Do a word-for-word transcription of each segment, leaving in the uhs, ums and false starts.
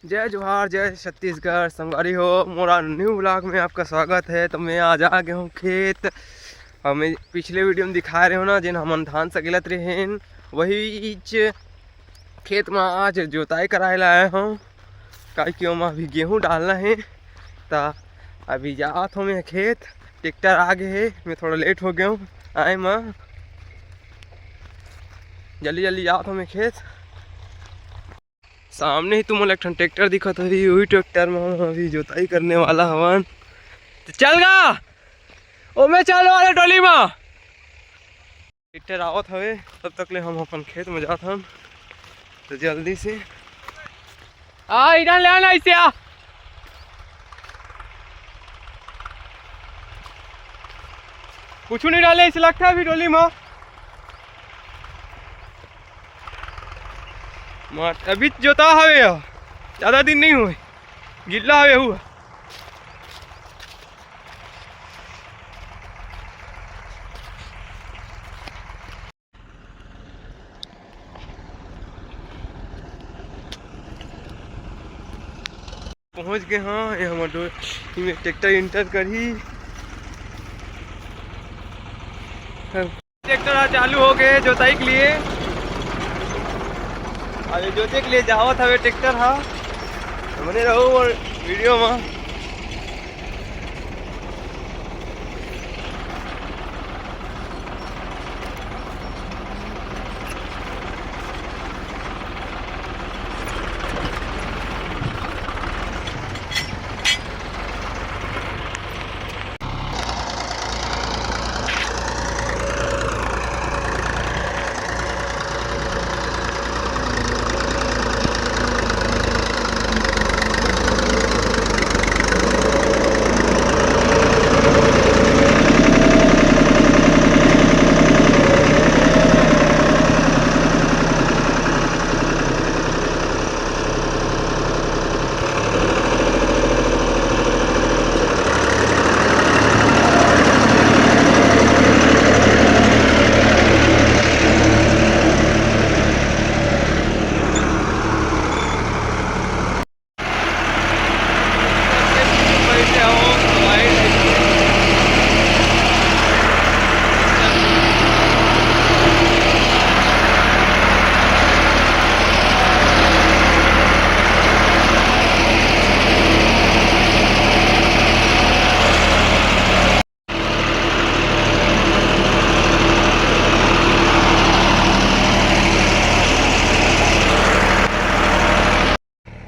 जय जोहार, जय छत्तीसगढ़। संगवारी हो, मोरा न्यू व्लॉग में आपका स्वागत है। तो मैं आज आ गया हूँ खेत। और मैं पिछले वीडियो में दिखाए रहे हो ना, जेन हमन धान सकेलत रहेन, वही खेत में आज जोताई कराए ला आया हूँ, काहे कि ओमा अभी गेहूँ डालना है। त अभी जात हूँ मैं खेत, ट्रैक्टर आ गए है, मैं थोड़ा लेट हो गया हूँ आए में, जल्दी जल्दी जात हूँ मैं खेत। सामने ही तुमन एक ठन ट्रैक्टर दिखत होही, वही ट्रैक्टर में हम अभी जोताई करने वाला हवन। तो चल गा, ओमे चल वाले टोली में। ट्रैक्टर आवत हवे, तब तक ले हम अपन खेत में जात हन। तो जल्दी से आ, इधर ले आना इसे, आ। कुछ नहीं डाले इसे, लगता है अभी टोली में। माट अभी जोता हवे, ज्यादा दिन नहीं हुए, गिल्ला हवे हुआ। पहुंच गए हाँ, ये हमर डो-, इमे ट्रैक्टर इंटर करही। ट्रैक्टर हा चालू हो गए जोताई के लिए। अरे जोते के लिए जावत हवे ट्रैक्टर हा, तो बने रहो और वीडियो में।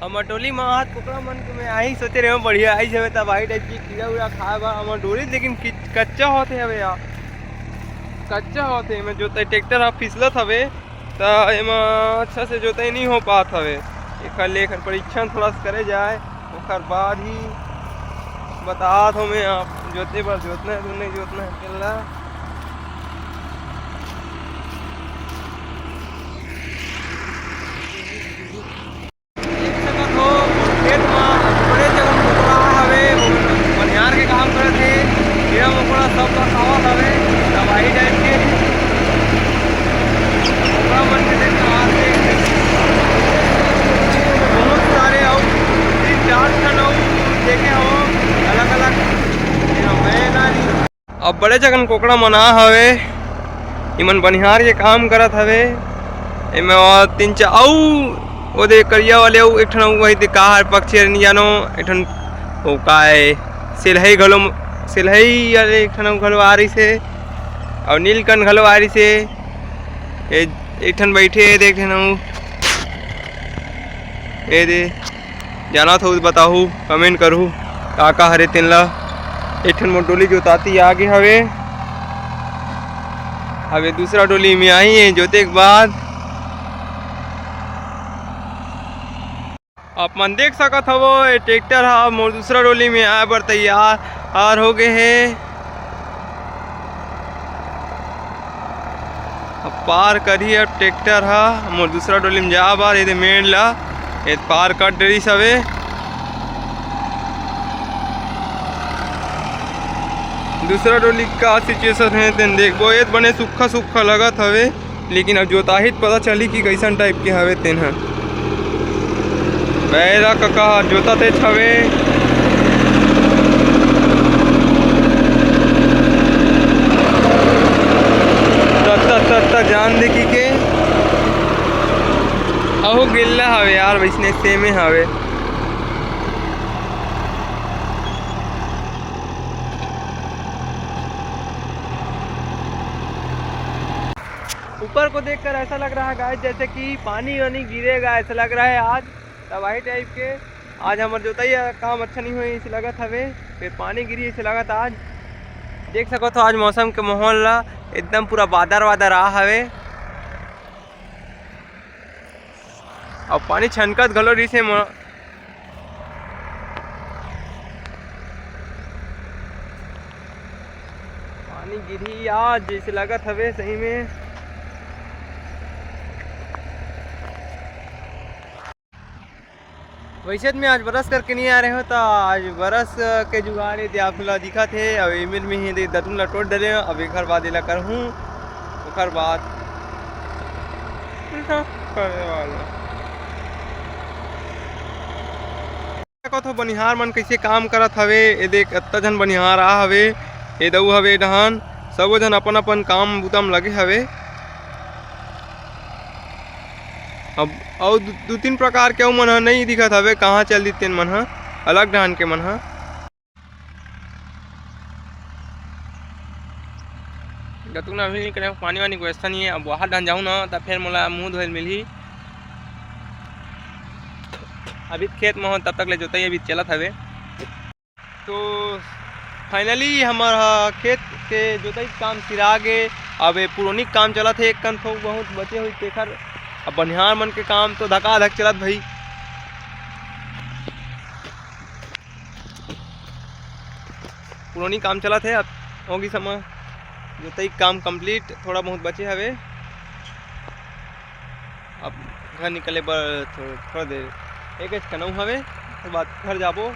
हमर डोली म आज कोकरा मन के मैं आही सोचे रहे हूँ, बढ़िया आई हवे तबाही टाइप की कीड़ा उड़ा खाए बर हमर डोली, लेकिन कि-, कच्चा होते हवे यार, कच्चा होते। मैं जोते ट्रैक्टर ह फिसलत हवे, त एमा अच्छा से जोताई नहीं हो पात हवे। एखर ले एखर परीक्षण थोड़ा सा करे जाए, ओखर बाद ही बतात हो मैं आप जोते बर जोतना है कि नहीं जोतना है तेला। देख सकत हो, खेत म बड़े जगह कोकरा हवे, बनिहार के काम करत हे। कीड़ा मकोड़ा सब ला खावत हवे, तबाही टाइप के। कोकरा मन के देख हाथ से बहुत सारे अउ तीन चार ठन अउ देखे हो अलग अलग। ये हवे ना री। अब बड़े जगन कोकड़ा मन आ हवे, इमन बनिहार के काम करत हवे। एमे और तीन चार अउ ओ दे करिया वाले अउ एक ठन अउ वही दे का हर पक्षी हर नहीं जानो, एक ठन ओ का है, सिलहई घलो, सिलहई वाले एक ठन अउ घलो आ रही से, और नीलकंठ घलो आ रही से। ए, एक ठन बैठे हे, देख ठन अउ ए दे। जानत हो बताहू, कमेंट करहू का का हरे तेन ला। एक ठन मोर डोली जोताती आगे हवे, हवे दूसरा डोली में आई है जोते के बाद। आप मन देख सकत हवो, ये ट्रैक्टर हा मोर दूसरा डोली में आए बर तैयार हो गए हे। अब पार करही अब ट्रैक्टर हा मोर दूसरा डोली में जा बर, एदे मेड़ ला, एद पार कर डरिस हवे। दूसरा डोली का सिचुएशन है तेन देखबो, एद बने सुक्खा सुक्खा लगत हवे, लेकिन अब जोताही त पता चली कि कैसन टाइप के हवे तेन ह। पैरा कका जोता तेच हवे। तत्ता तत्ता जान दे की के। अहो गिल्ला हवे यार, वैसने सेमे हवे। ऊपर को देखकर ऐसा लग रहा है गाइस, जैसे कि पानी वानी गिरेगा, ऐसा लग रहा है आज। तबाही टाइप के। आज हमर जोताई काम अच्छा नहीं हुई, इसे लगत हवे। फिर पानी गिरी, इसे लगत आज। देख सको तो आज मौसम के माहौल ला, एकदम पूरा बादर वादर आ हवे। अउ पानी छनकत घलो रिसे म-, पानी गिरही आज जैसे लगत हवे सही में। वैसे तो मैं आज बरस करके नहीं आ रहे हो, तो आज बरस के जुगाड़ ये आप ला दिखत हे। अब एमेर में ही दे दतुन ला टोट डरे, अब एक बार बाद एला करहूँ, ओकर बाद उल्टा करे वाला। कथो बनिहार मन कैसे काम करत हवे, ये देख अत्ता झन बनिहार आ हवे, ये दऊ हवे डहान, सबो झन अपन अपन काम बुता म लगे हवे। अब अउ दू, दू तीन प्रकार के अउ मन ह नहीं दिखत हवे, कहाँ चल दिस तेन मन ह, अलग डहान के मन ह। गतुक ना अभी निकले, पानी वानी की व्यवस्था नहीं है। अब वहाँ डहान जाऊँ ना, तब फिर मोला मुँह धोए मिलही। अभी खेत में हो, तब तक ले जोताई अभी चलत हवे। तो finally हमर ह खेत के जोताई के काम सिरा गे। अब ये पुरोनी के काम चलत हे, एक कन थोक बहुत बचे हुई तेखर। अब बनिहार मन के काम तो धकाधक चलत भाई। पुरोनी काम चलत हे, अब होगी समय जोताई के काम complete, थोड़ा बहुत बचे हवे। अब घर निकले बर थो-, थोड़ा देर एक कनऊ हवे, उसके बाद घर जाबो।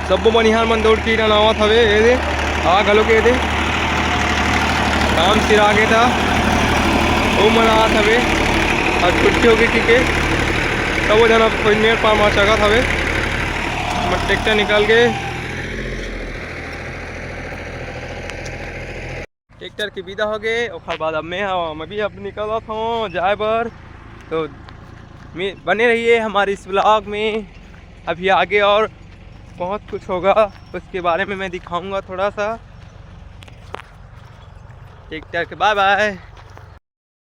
सब्बो बनिहार मन दौड़ के इहाँ आवत हवे। ए दे, आ घलो के ए दे, काम सिरा गे था, ओ मन आवत हवे। आज छुट्टी होगे, ठीक है, तब वो जना कोई मेर पार मार सकत हवे। हमर ट्रैक्टर निकल गे। ट्रैक्टर के विदा हो गे, ओकर बाद अब मैं ह, मैं भी अब निकलत हूँ जाए बर। तो मैं, बने रहिए हमारे इस vlog में, अभी आगे और बहुत कुछ होगा, उसके बारे में मैं दिखाऊंगा थोड़ा सा। ट्रैक्टर के bye bye।